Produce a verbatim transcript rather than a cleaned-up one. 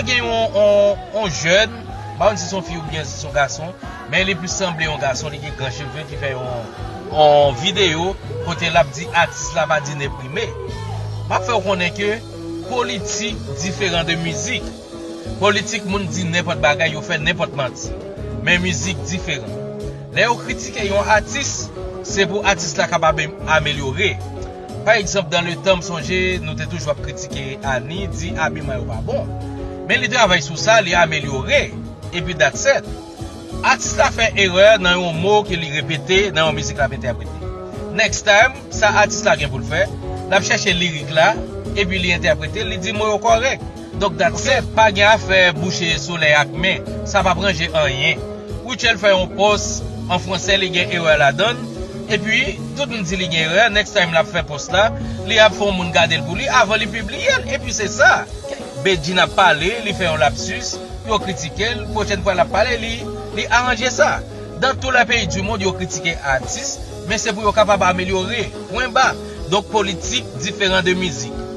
Gen yon, yon, yon jèn, m pa konn si se yon fi oubyen si se yon gason, men li plis sanble yon gason, li gen gran cheve, ki fè yon, yon videyo kote l ap di atis la pa di neprime. M ap fè w konnen ke politik diferan de mizik. Politik, moun di nenpòt bagay, yo fè nenpòt manti. Men mizik diferan. Lè yo kritike yon atis, se pou atis la kapab amelyore. Pa egzanp, dans le temps, m sonje, nou te toujou ap kritike Annie, di abiman yo pa bon. Men li travay sou sa, li amelyore. Epi that's it. Atis la fè erè nan yon mo ke li repete nan yon mizik l ap entèprete. Next time, sa atis la gen pou l fè, l ap chèche lirik la, epi li entèprete, li di mo yo kòrèk. Donk that's it. Pa gen afè bouche solèy ak men. Sa p ap ranje anyen. Rutshelle fè yon pòs an fransè, li gen erè ladan l. Epi, tout moun di li gen erè. Next time l ap fè pòs la, li ap fè yon moun gade l pou li avan li pibliye l. Epi se sa. Bedjine ap pale, li fè yon lapsis, yo kritike l. Pwochèn fwa l ap pale, li, li aranje sa. Dans tous les pays du monde, yo kritike atis, men se pou yo kapab amelyore. Pwen ba. Donk, politik diferan de mizik.